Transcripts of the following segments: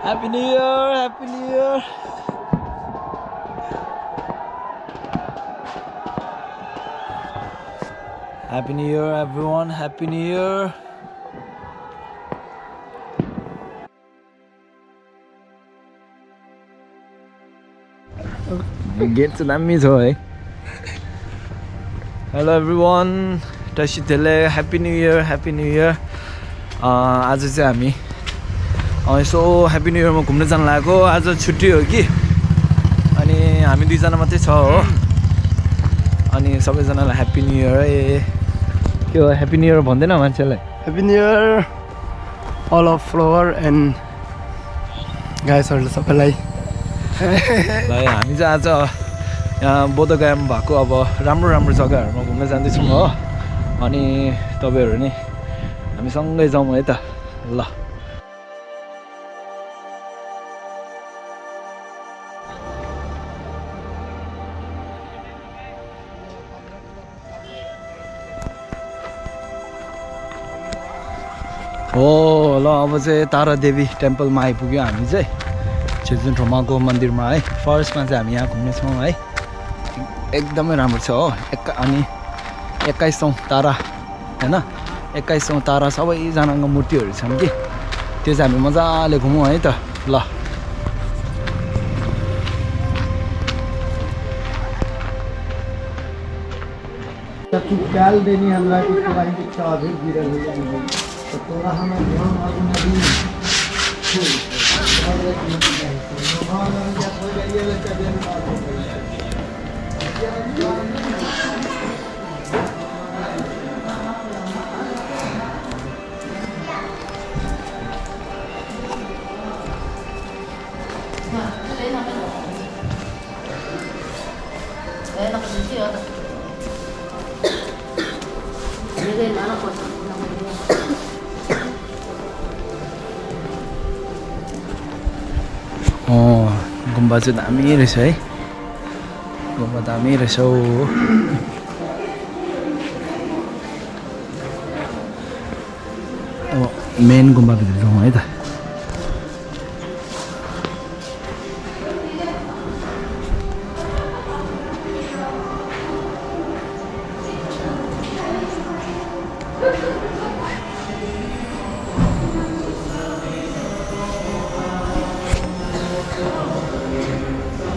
Happy New Year! Happy New Year! Happy New Year, everyone! Happy New Year! Get to दामी छ है. Hello everyone! Tashitele, Happy New Year! Happy New Year! आज चाहिँ हामी यसो Happy New Year मा घुम्न जान लागेको. आज छुट्टी हो कि अनि हामी दुई जना मात्रै छ हो. अनि सबैजनालाई Happy New Year है. के हो Happy New Year भन्दैन मान्छेलाई? Happy New Year all of flower and guysहरुले सबैलाई. ल हामी चाहिँ आज यहाँ बोधगयामा भएको अब राम्रो राम्रो जग्गाहरुमा घुम्न जाँदैछौँ हो. अनि तपाईहरु नि हामी सँगै जाउँ है त. ल हो ल अब चाहिँ तारा देवी टेम्पलमा आइपुग्यो हामी चाहिँ. चेजुन ठोमाको मन्दिरमा है. फर्स्टमा चाहिँ हामी यहाँ घुम्ने छौँ है. एकदमै राम्रो छ हो. अनि 21औं तारा हैन. 21औं तारा सबैजनाको मूर्तिहरू छन् कि. त्यो चाहिँ हामी मजाले घुमौँ है त. ल काल देनी हामीलाई त्यसको लागि चाहिँ अझै दिइरहेको छ. तोरा हामी ध्यान आगो नदी गुम्बा चाहिँ दामी रहेछ है. गुम्बा दामी रहेछ हो. अब मेन गुम्बाभित्र जाउँ है त.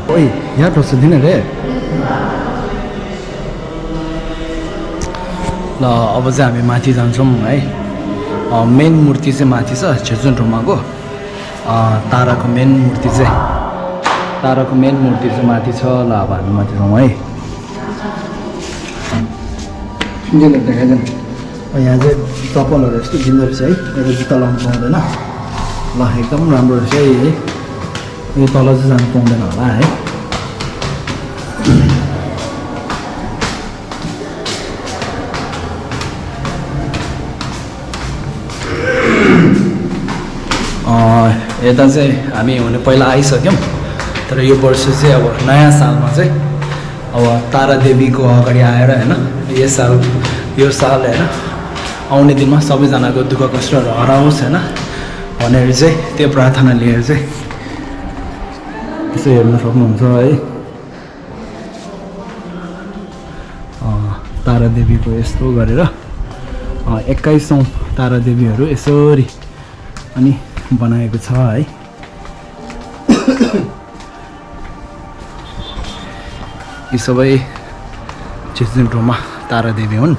ओइ यहाँ टोक्छ दिन रे. ल अब चाहिँ हामी माथि जान्छौँ है. मेन मूर्ति चाहिँ माथि छ छेजुन ठोमाको. ताराको मेन मूर्ति चाहिँ माथि छ. ल अब हामी माथि जाउँ है. देखाइदिनु. यहाँ चाहिँ चप्पलहरू यस्तो दिँदो रहेछ है. यो जुत्ता लाउनु पाउँदैन. ल एकदम राम्रो रहेछ है. यो तल चाहिँ जानु पाउँदैन होला है. यता चाहिँ हामी हुने पहिला आइसक्यौँ. तर यो वर्ष चाहिँ अब नयाँ सालमा चाहिँ अब तारा देवीको अगाडि आएर हैन यो साल हैन आउने दिनमा सबैजनाको दुःख कष्टहरू हराओस् हैन भनेर चाहिँ त्यो प्रार्थना लिएर चाहिँ यसो हेर्न सक्नुहुन्छ है. तारा देवीको यस्तो गरेर 21औं तारा देवीहरू यसरी अनि बनाएको छ है. यी सबै चेजुन ठोमा तारा देवी हुन्.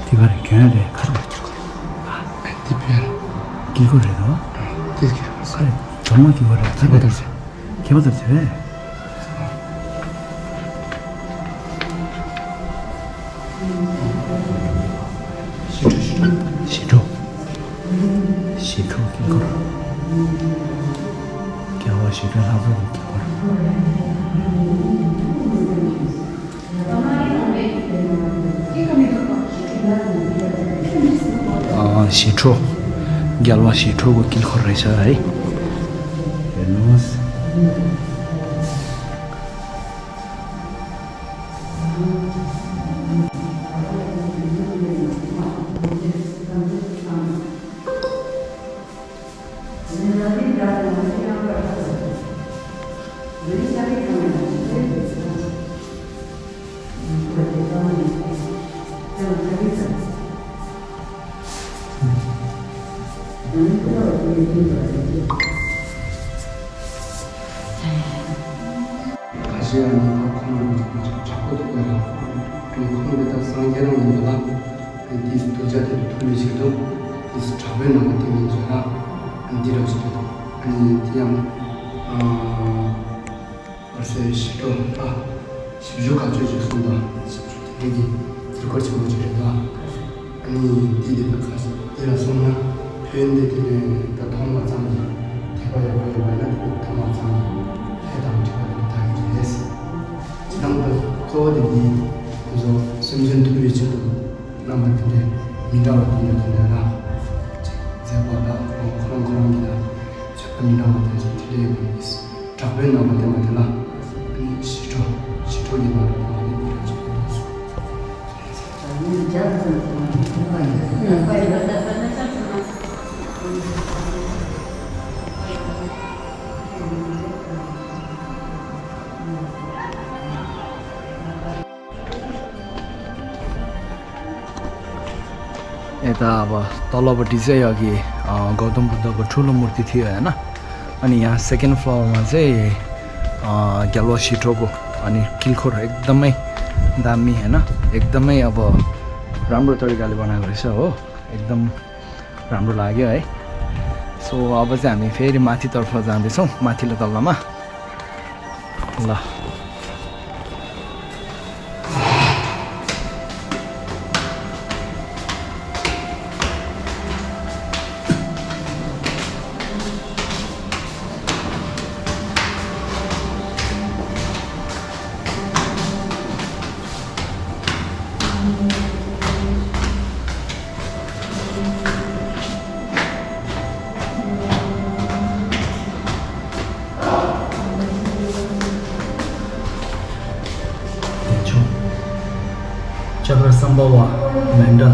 तिमीहरू क्या रे के गरेर हो? धर्म के गरेर के बदल्छ रे? शिठो के कर क्या हुआ? शिठो लाभो के कर शिठो ग्यालवा शिठोको किलखोर रहेछ है. हेर्नुहोस् यता अब तलपट्टि चाहिँ अघि गौतम बुद्धको ठुलो मूर्ति थियो हैन अनि यहाँ सेकेन्ड फ्लोरमा चाहिँ ग्याल्वा सिटोको अनि किल्खोर एकदमै दामी हैन एकदमै अब राम्रो तरिकाले बनाएको रहेछ हो एकदम राम्रो लाग्यो है सो अब चाहिँ हामी फेरि माथितर्फ जाँदैछौँ माथिल्लो तल्लामा ल चक्र सम्भव मेन्डल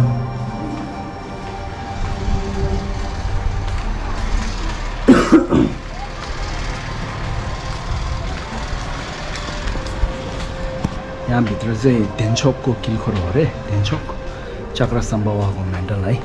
यहाँ भित्र चाहिँ धेन्चोकको किल्खोर हो अरे धेन्चोक चक्र सम्भवको मेन्डल है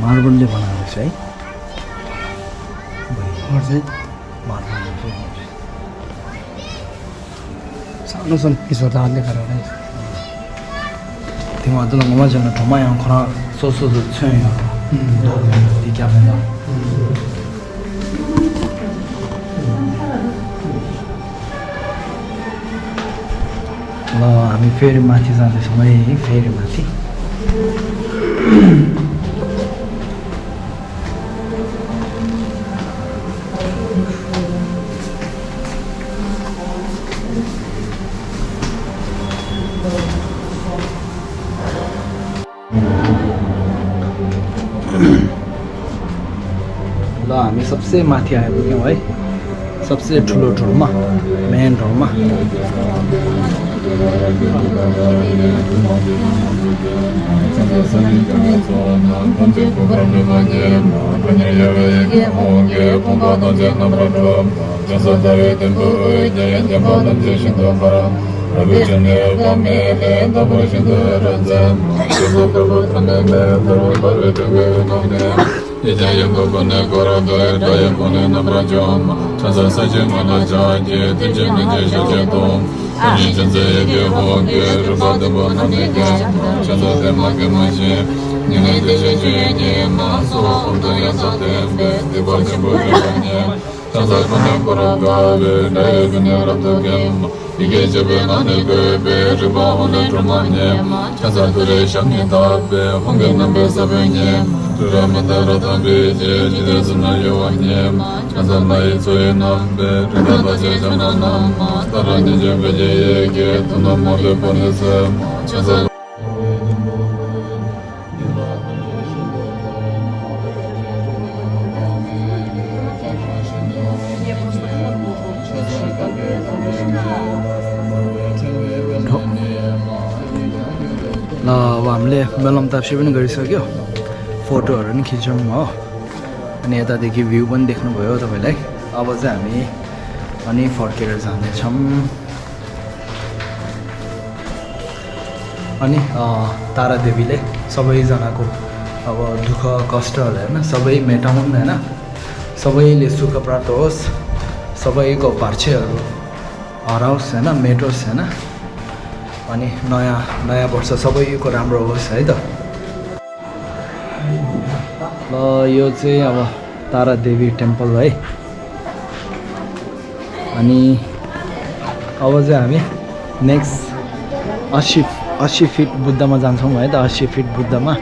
मार्बलले बनाएको छ है सानो सानो पिसहरू त हातले गरेर तिमीहरू त नगमा जान ठाउँमा यहाँ खरा सोसो छ ल हामी फेरि माथि जाँदैछौँ है फेरि माथि ल हामी सबसे माथि आइपुग्यौँ है सबसे ठुलो ठाउँमा मेन ठाउँमा ल अब हामीले मेलम ताप्सी पनि गरिसक्यो फोटोहरू पनि खिच्यौँ हो अनि यतादेखि भ्यू पनि देख्नुभयो तपाईँलाई अब चाहिँ हामी अनि फर्केर जानेछौँ अनि तारादेवीले सबैजनाको अब दुःख कष्टहरू होइन सबै मेटाउन् होइन सबैले सुख प्राप्त होस् सबैको पार्छेहरू हराओस् होइन मेटोस् होइन अनि नयाँ वर्ष सबैको राम्रो होस् है त ल यो चाहिँ अब तारादेवी टेम्पल है अनि अब चाहिँ हामी नेक्स्ट 80 फिट बुद्धमा जान्छौँ है त 80 फिट बुद्धमा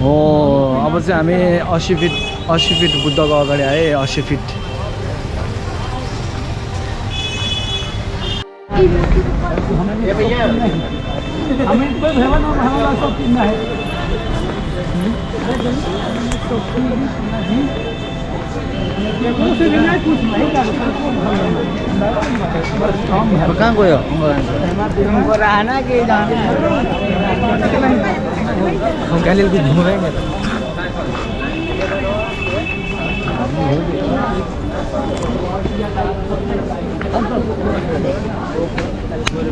हो अब चाहिँ हामी 80 फिट बुद्धको अगाडि आए 80 फिट कहाँ गयो गालीको घुमाइ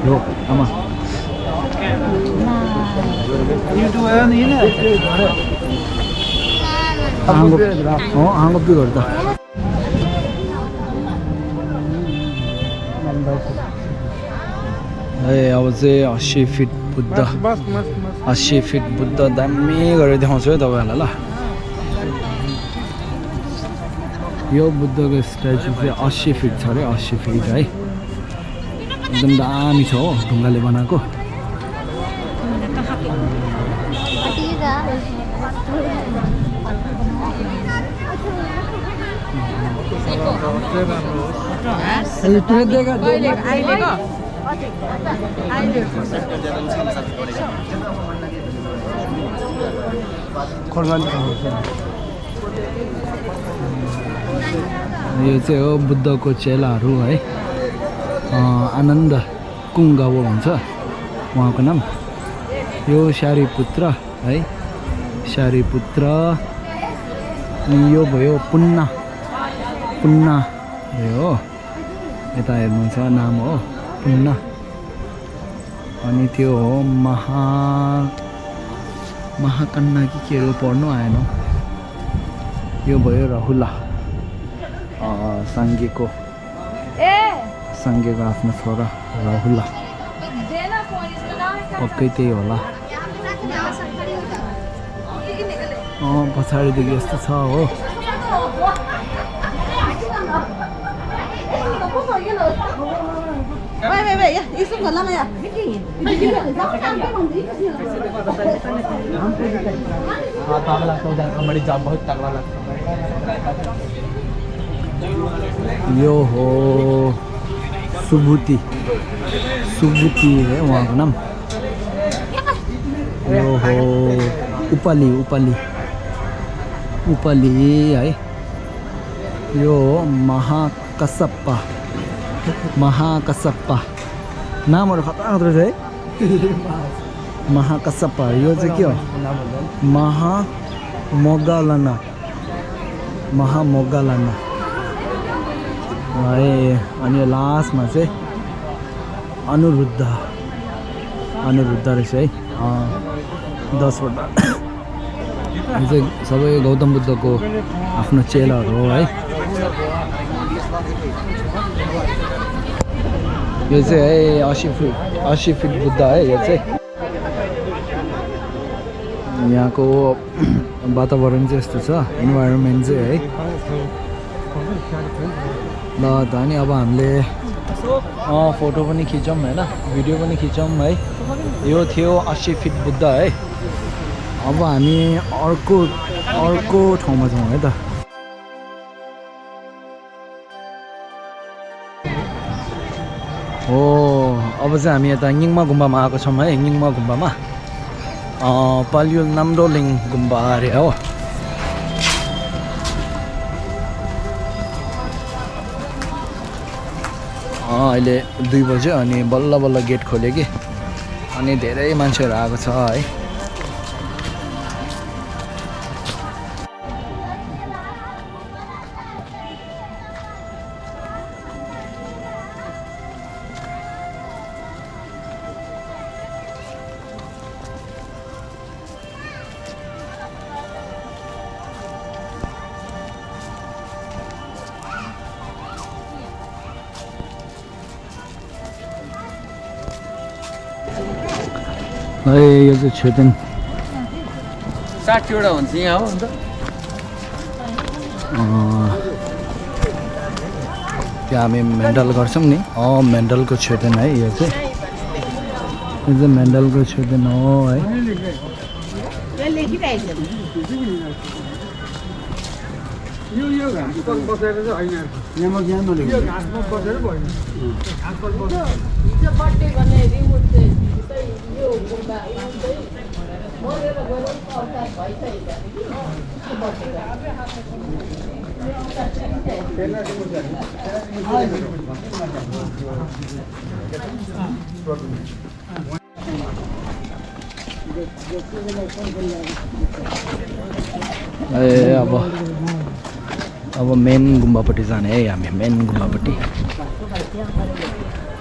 लो आमा आँगो पिहरू त ए अब चाहिँ 80 फिट बुद्ध 80 फिट बुद्ध दामी गरेर देखाउँछु है तपाईँहरूलाई ल यो बुद्धको स्ट्याचु चाहिँ 80 फिट छ अरे 80 फिट है एकदम दामी छ हो ढुङ्गाले बनाएको यो चाहिँ हो बुद्धको चेलाहरू है आनन्द कुङ्गावो भन्छ उहाँको नाम यो शारीपुत्र है शारीपुत्र यो भयो पुन्ना भयो हो यता हेर्नुहुन्छ नाम हो पुन्ना अनि त्यो हो महाकन्ना कि के पढ्नु आएन यो भयो राहुला साङ्गेको आफ्नो छोरा राहुला पक्कै त्यही होला पछाडिदेखि यस्तो छ हो यो हो सुबुती है उहाँको नाम यो हो उपली है यो महाकसप्पा नामहरु खतरा छ है महाकसप्पा यो चाहिँ के हो महामोग्गालना है अनि लास्टमा चाहिँ अनुरुद्ध रहेछ है 10 वटा यो चाहिँ सबै गौतम बुद्धको आफ्नो चेलाहरू हो है यो चाहिँ है 80 फिट बुद्ध है यो चाहिँ यहाँको वातावरण चाहिँ यस्तो छ इन्भाइरोमेन्ट चाहिँ है ल त अनि अब हामीले फोटो पनि खिचौँ हैन भिडियो पनि खिचौँ है यो थियो 80 फिट बुद्ध है अब हामी अर्को ठाउँमा छौँ है त हो अब चाहिँ हामी यता ङिङमा गुम्बामा आएको छौँ है ङिङमा गुम्बामा पाल्युल नामड्रोलिङ गुम्बा अरे हो अहिले 2 बज्यो अनि बल्ल गेट खोल्यो कि अनि धेरै मान्छेहरू आएको छ है यो चाहिँ छेतेन 60 वटा हुन्छ यहाँ हो अन्त त्यहाँ हामी मेन्टल गर्छौँ नि मेन्टलको छेतेन है यो चाहिँ मेन्टलको छेतेन हो है यो घाँसपात बसेर चाहिँ होइन यहाँमा ज्ञान नलेको घाँसपात बसेर भयो घाँसपात बसेर यो बट्टे गर्ने रिमोट चाहिँ यो गुम्बा मरेर गएर अवतार भइसकेको अब मेन गुम्बापट्टि जाने है हामी मेन गुम्बापट्टि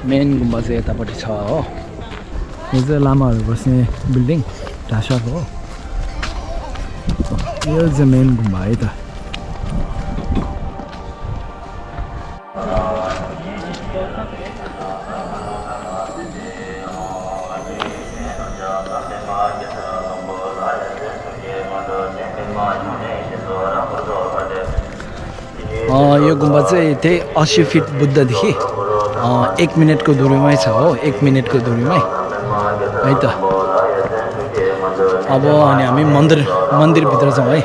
मेन गुम्बा चाहिँ यतापट्टि छ हो यो चाहिँ लामाहरू बस्ने बिल्डिङ ढाँसाको हो यो चाहिँ मेन गुम्बा है त यो गुम्बा चाहिँ त्यही 80 फिट बुद्धदेखि 1 मिनटको दूरीमै छ हो 1 मिनटको दूरीमै है त अब अनि हामी मन्दिरभित्र छौँ है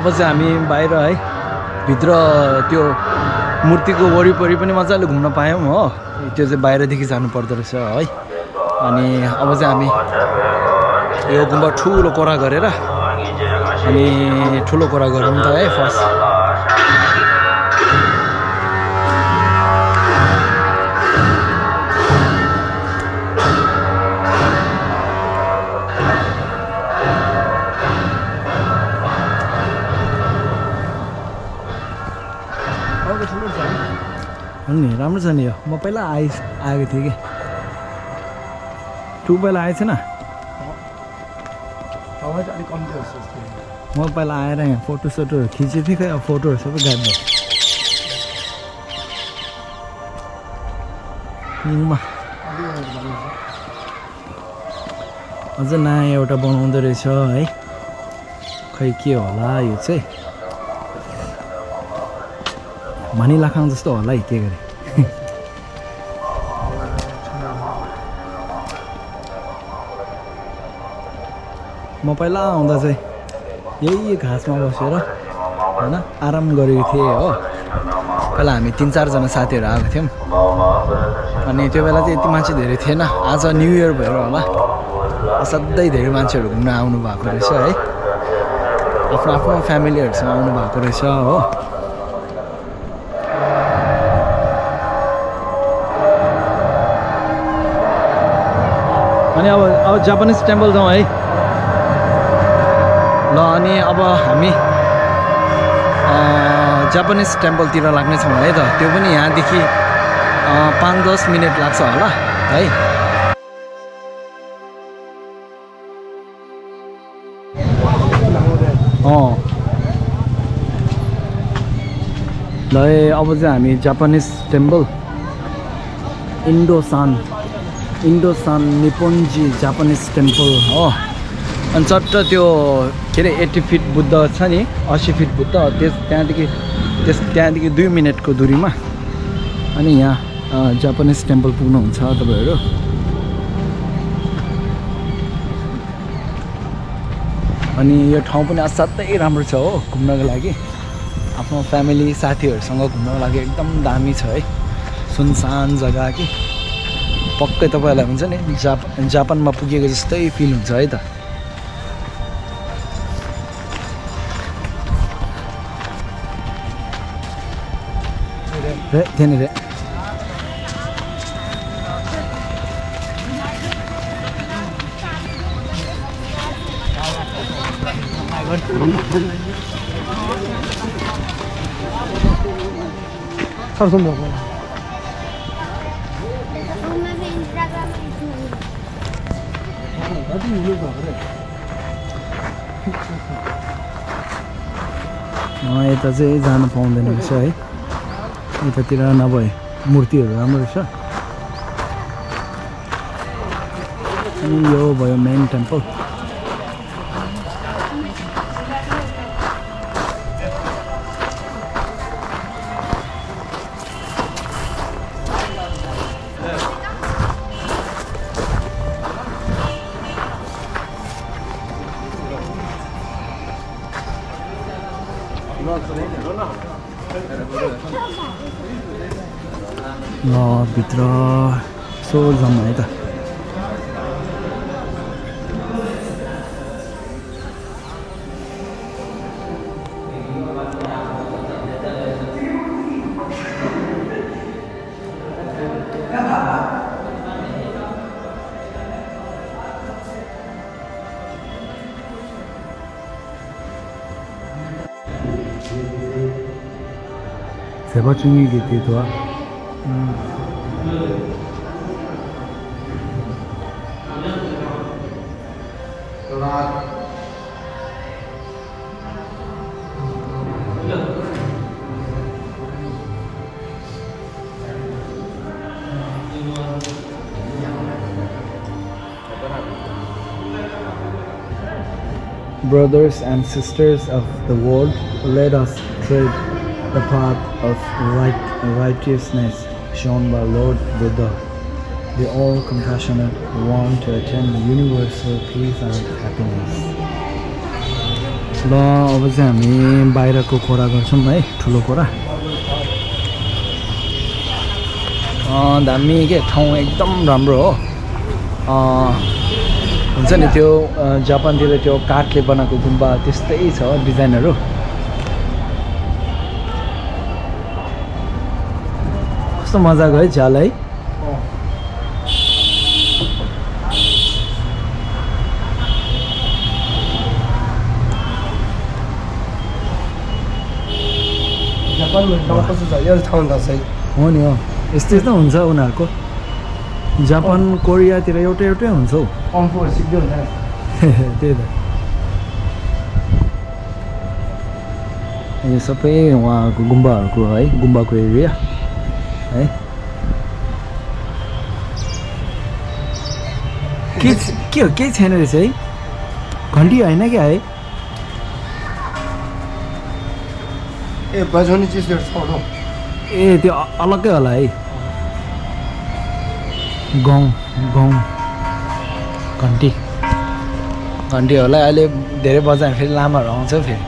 अब चाहिँ हामी बाहिर है भित्र त्यो मूर्तिको वरिपरि पनि मजाले घुम्न पायौँ हो। त्यो चाहिँ बाहिरदेखि जानु पर्दो रहेछ है। अनि अब चाहिँ हामी यो गुम्बा ठुलो कोरा गरेर अनि ठुलो कोरा गरौँ त है फर्स्ट। नि राम्रो छ नि यो। म पहिला आएको थिएँ कि तँ पहिला आएछ न? म पहिला आएर यहाँ फोटोसोटोहरू खिचेको थिएँ। खै अब फोटोहरू सबै गायब भयो। अझ नयाँ एउटा बनाउँदो रहेछ है। खै के होला यो चाहिँ भनिलाखाङ जस्तो होला है के गरे। म पहिला आउँदा चाहिँ यही घाँसमा बसेर होइन आराम गरेको थिएँ हो। पहिला हामी 3-4 जना साथीहरू आएको थियौँ। अनि त्यो बेला चाहिँ यति मान्छे धेरै थिएन। आज न्यु इयर भएर होला असाध्यै धेरै मान्छेहरू घुम्न आउनु भएको रहेछ है। आफ्नो आफ्नो फ्यामिलीहरूसँग आउनु भएको रहेछ हो। अनि अब जापानिज टेम्पल जाउँ है ल। अनि अब हामी जापानिज टेम्पलतिर लाग्नेछौँ है त। त्यो पनि यहाँदेखि 5-10 मिनट लाग्छ होला है। ल अब चाहिँ हामी जापानिज टेम्पल इन्डोसान इन्डोसान निपोन्जी जापानिज टेम्पल हो अनि चट्ट त्यो के अरे 80 फिट बुद्ध छ नि 80 फिट बुद्ध त्यहाँदेखि 2 मिनटको दूरीमा अनि यहाँ जापानिज टेम्पल पुग्नुहुन्छ तपाईहरु अनि यो ठाउँ पनि असाध्यै राम्रो छ हो घुम्नको लागि आफ्नो फ्यामिली साथीहरुसँग घुम्नको लागि एकदम दामी छ है सुनसान जग्गा कि पक्कै तपाईहरुलाई हुन्छ नि जापानमा पुगेको जस्तै फिल हुन्छ है त त्यहाँनिर यता चाहिँ जानु पाउँदैन रहेछ है यतातिर नभए मूर्तिहरू राम्रो रहेछ अनि यो भयो मेन टेम्पल ल भित्र सो जम्मा है त 대바중이 되기도 하. Brothers and sisters of the world, let us tread the path of righteousness shown by Lord Buddha, the all-compassionate one to attain universal peace and happiness. ल अब चाहिँ हामी बाहिरको कुरा गर्छौँ है ठुलो कुरा दामी के ठाउँ एकदम राम्रो हो हुन्छ नि त्यो जापानतिर त्यो काठले बनाएको गुम्बा त्यस्तै छ डिजाइनहरु कस्तो मजाको है झ्याल है जापानमा ठाउँ कस्तो छ यो ठाउँ त सही हो नि हो यस्तै त हुन्छ उनीहरुको जापान कोरियातिर एउटै हुन्छ हौ कम्फोर्ट सिक्दै हुन्छ त्यही त यो सबै उहाँको गुम्बाहरुको है गुम्बाको एरिया है के हो के छैन रहेछ है घण्टी हैन क्या है ए बजाउने चिजहरु छ हो ए त्यो अलग्गै होला है गौँ घण्टी होला अहिले धेरै बजायो फेरि लामाहरु आउँछ फेरि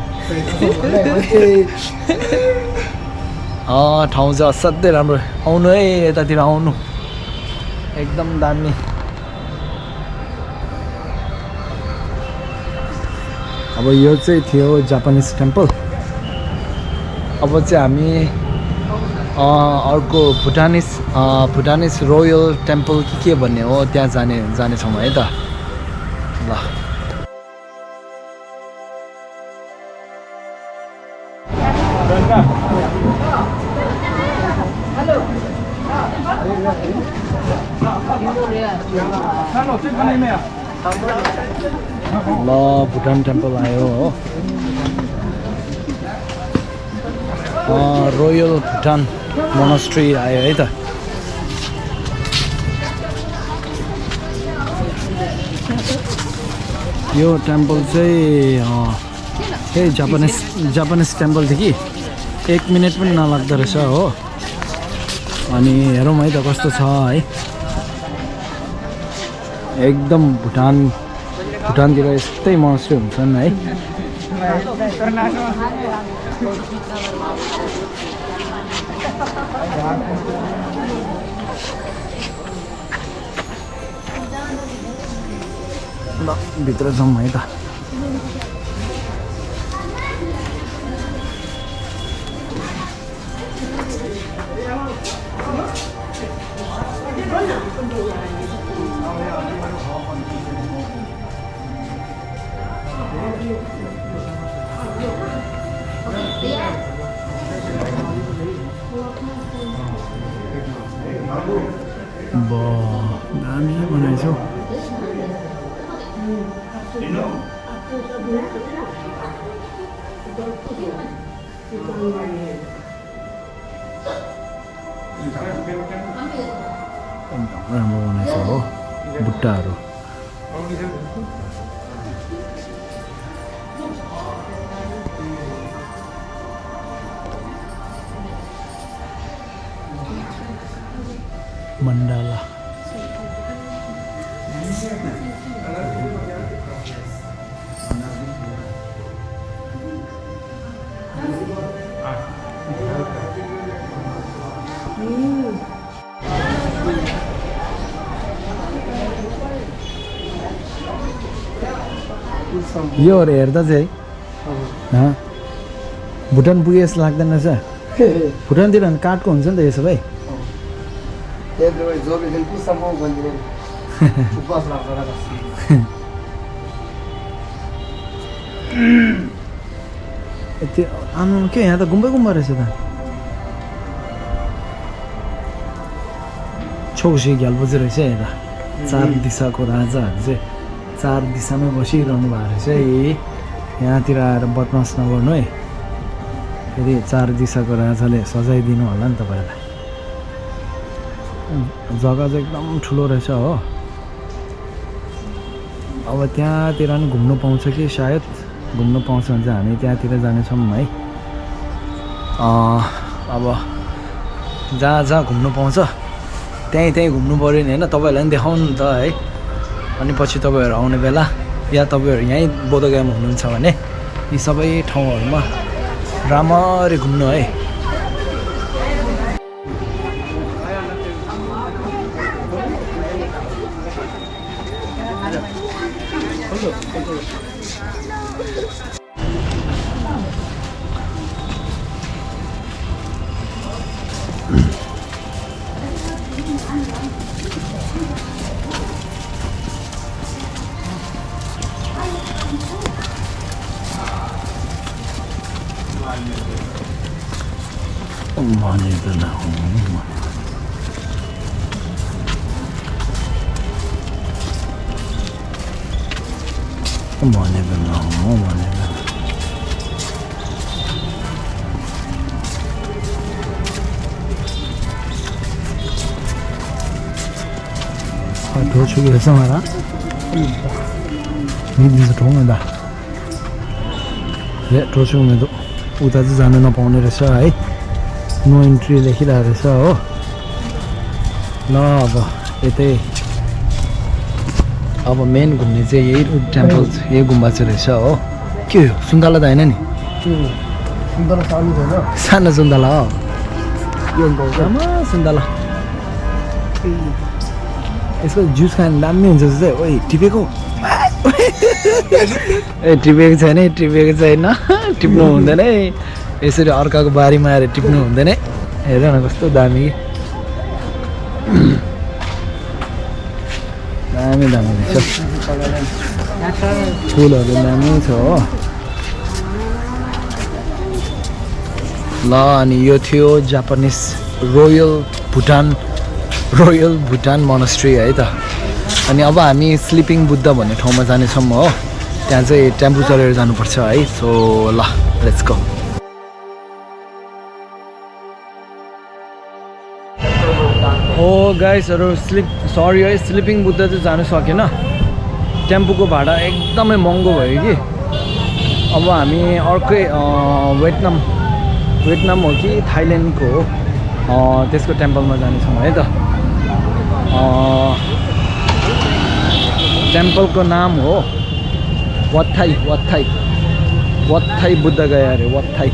ठाउँ चाहिँ असाध्यै राम्रो आउनु है यतातिर आउनु एकदम दामी अब यो चाहिँ थियो जापानिज टेम्पल अब चाहिँ हामी अर्को भुटानिज रोयल टेम्पल के भन्ने हो त्यहाँ जानेछौँ है त ल ल भुटान टेम्पल आयो हो रोयल भुटान मोनास्ट्री आयो है त यो टेम्पल चाहिँ त्यही जापानिज टेम्पल थियो कि 1 मिनट पनि नलाग्दो रहेछ हो अनि हेरौँ है त कस्तो छ है एकदम भुटानतिर यस्तै मोनास्ट्री हुन्छन् है ल भित्र जाउँ है त दामी बनाएछ राम्रो बनाएछ हो बुट्टाहरू मण्डला यो हेर्दा चाहिँ भुटान पुगे जस्तो लाग्दैन रहेछ भुटानतिर काठको हुन्छ नि त यसो भाइ त्यो आमा के यहाँ त गुम्बा रहेछ त छौसी घ्यालपछि रहेछ यता 4 दिशाको राजाहरू चाहिँ 4 दिशामै बसिरहनु भएको रहेछ यहाँतिर आएर बदमास नगर्नु है फेरि 4 दिशाको राजाले सजाइदिनु होला नि तपाईँलाई जग्गा चाहिँ एकदम ठुलो रहेछ हो अब त्यहाँतिर नि घुम्नु पाउँछ कि सायद घुम्नु पाउँछ भने चाहिँ हामी त्यहाँतिर जानेछौँ है अब जहाँ घुम्नु पाउँछ त्यहीँ घुम्नु पऱ्यो नि होइन तपाईँहरूलाई पनि देखाउनु नि त है अनि पछि तपाईँहरू आउने बेला या तपाईँहरू यहीँ बोधगयामा हुनुहुन्छ भने यी सबै ठाउँहरूमा राम्ररी घुम्नु है 도축이 해성하라 미리서 통한다 네 도축에도 उता चाहिँ जान नपाउने रहेछ है नो इन्ट्री लेखिरहेको रहेछ हो ल अब यतै अब मेन घुम्ने चाहिँ यही टेम्पल यही गुम्बा चाहिँ रहेछ हो के हो सुन्तला त होइन नि सुन्तला सानो छैन सानो सुन्तला हो यो सुन्तला यसको जुस खानु दामी हुन्छ जस्तै ओइ टिपेको ए टिपेको छैन टिप्नु हुँदैन है यसरी अर्काको बारीमा आएर टिप्नु हुँदैन हेर न कस्तो दामी दामी रहेछ फुलहरू दामी छ हो ल अनि यो थियो जापानिज रोयल भुटान मोनास्ट्री है त अनि अब हामी स्लिपिङ बुद्ध भन्ने ठाउँमा जानेछौँ हो त्यहाँ चाहिँ टेम्पो चढेर जानुपर्छ है सो ल लेट्स गो हो गाइसहरू सरी है स्लिपिङ बुद्ध चाहिँ जानु सकेन टेम्पोको भाडा एकदमै महँगो भयो कि अब हामी अर्कै भियतनाम हो कि थाइल्यान्डको हो त्यसको टेम्पलमा जानेछौँ है त टेम्पलको नाम हो वाट थाई बुद्धगया अरे वाट थाई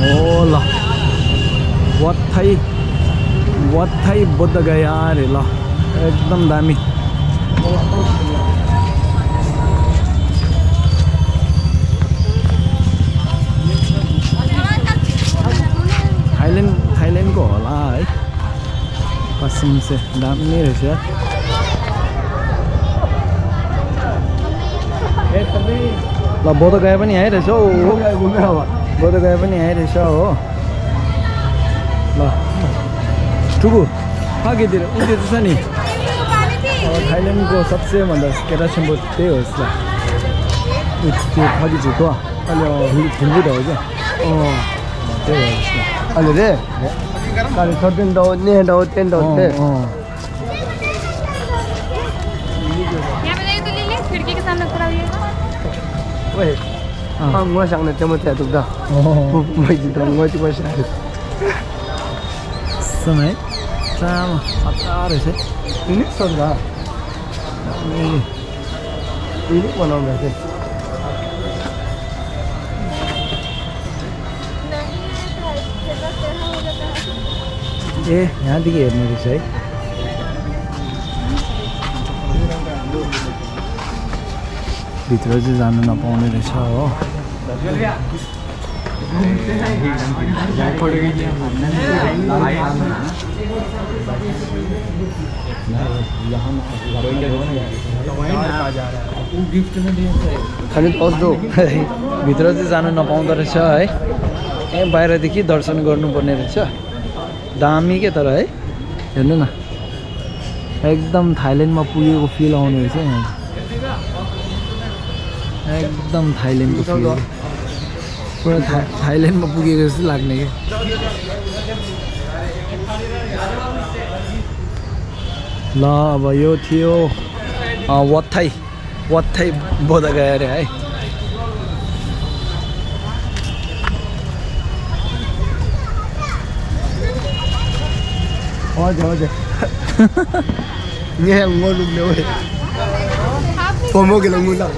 ओ ल वाट थाई बुद्धगया अरे ल एकदम दामी थाइल्यान्डको होला है कसम से दामी रहेछ ल बोधगया पनि आइरहेछ हौ बोधगया पनि आइरहेछ हो ल टुकु अघितिर उतिर छ नि थाइल्यान्डको सबसे भन्दा केटा सिम्बो त्यही होस् ल त्यो अघि झुको अलि फुलबुट हो क्या त्यही होस् ल अलि रे गाडी 13 दाउ 9 दाउ 10 दाउ थे यहाँ पे तो ले ले खिड़की के सामने खड़ा हुई ओए म सांग्ने त्यो मात्रै दुख्दा मैले त म चाहिँ पैसा समय चामा हतार रहेछ नि सल्दा नि बनाउँदा चाहिँ ए यहाँदेखि हेर्ने रहेछ है भित्र चाहिँ जानु नपाउने रहेछ हो खालि पस्दो भित्र चाहिँ जानु नपाउँदो रहेछ है ए बाहिरदेखि दर्शन गर्नुपर्ने रहेछ दामी के तर है हेर्नु न एकदम थाइल्यान्डमा पुगेको फिल आउने रहेछ यहाँ एकदम थाइल्यान्डको फिल पुरा थाइल्यान्डमा पुगेको जस्तो लाग्ने कि ल अब यो थियो वाट थाई बोधगया अरे है हजुर यहाँ ngồi luôn rồi còn mua cái là ngon lắm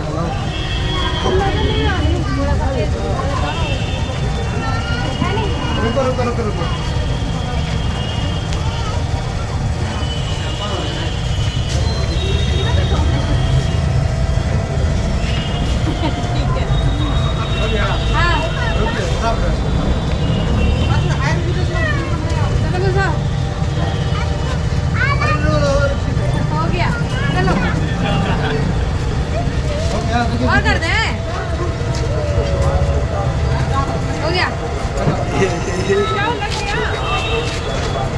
और कर दे हो गया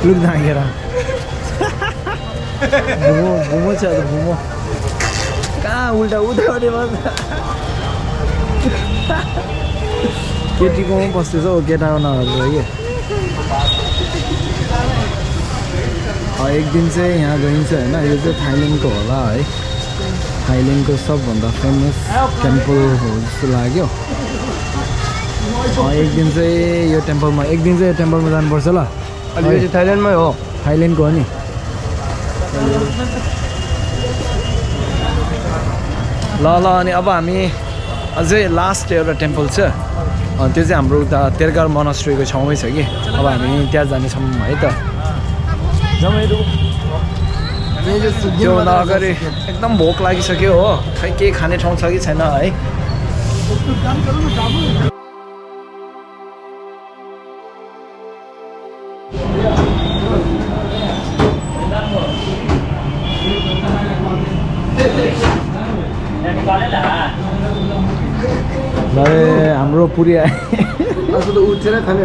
लुक नागेर घुमो छ घुमो कहाँ उल्टा उठाउने केटीकोमा बस्दैछ हौ केटाको नहरेर के एक दिन चाहिँ यहाँ गइन्छ होइन यो चाहिँ थाइल्यान्डको होला है थाइल्यान्डको सबभन्दा फेमस टेम्पल हो जस्तो लाग्यो एक दिन चाहिँ यो टेम्पलमा जानुपर्छ ल अलि चाहिँ थाइल्यान्डमै हो थाइल्यान्डको हो नि ल अनि अब हामी अझै लास्ट एउटा टेम्पल छ त्यो चाहिँ हाम्रो उता तेरगार मोनास्ट्रीको छेउमै छ कि अब हामी त्यहाँ जानेछौँ है त त्यो अगाडि एकदम भोक लागिसक्यो हो खै केही खाने ठाउँ छ कि छैन है हाम्रो पुरी उठेर खाने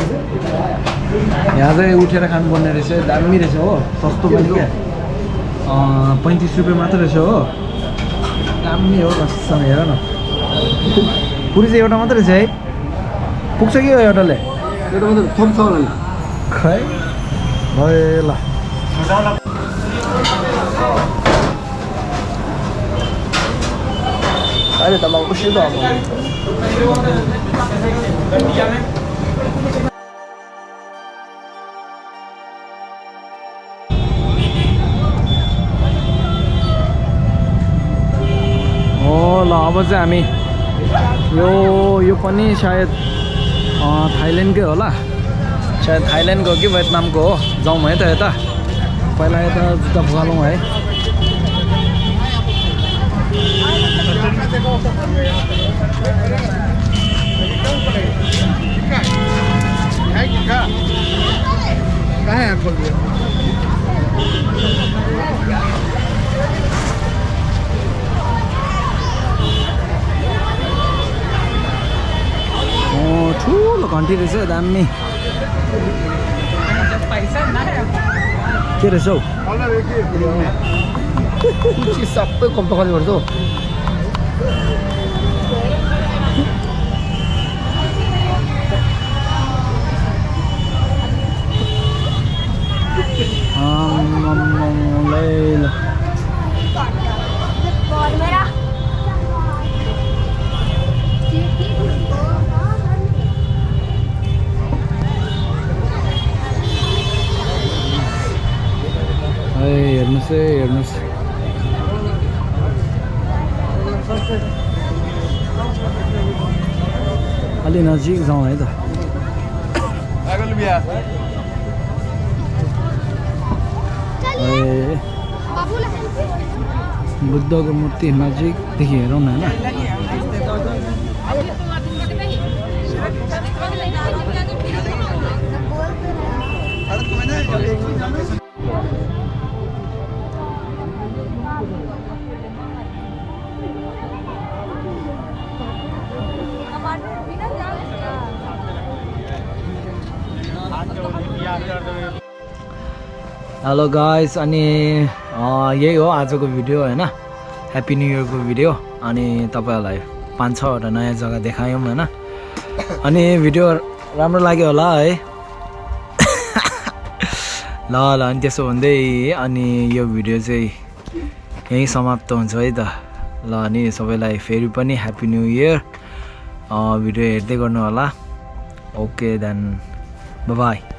यहाँ चाहिँ उठेर खानुपर्ने रहेछ दामी रहेछ हो सस्तो पनि क्या 35 रुपियाँ मात्र रहेछ हो दामी हो कसम हेर न पुरी चाहिँ एउटा मात्रै रहेछ है पुग्छ कि हो एउटाले एउटा मात्रै थप्छ होला नि खै भयो ल अहिले त म उसित अब ल अब चाहिँ हामी यो पनि सायद थाइल्यान्डकै होला सायद थाइल्यान्डको कि भियतनामको हो जाउँ है त यता पहिला यता जुत्ता फुकालौँ है ठुलो घन्टी रहेछ दामी के रहेछ हौ सबै कम्पा खाली गर्छ हेर्नुहोस् अलि नजिक जाउँ है त बुद्धको मूर्ति नजिकदेखि हेरौँ न होइन हेलो गाइस अनि यही हो आजको भिडियो होइन ह्याप्पी न्यू इयरको भिडियो अनि तपाईँहरूलाई 5-6वटा नयाँ जग्गा देखायौँ होइन अनि भिडियो राम्रो लाग्यो होला है ल अनि त्यसो भन्दै अनि यो भिडियो चाहिँ यहीँ समाप्त हुन्छ है त ल अनि सबैलाई फेरि पनि ह्याप्पी न्यू इयर भिडियो हेर्दै गर्नु होला ओके देन बाई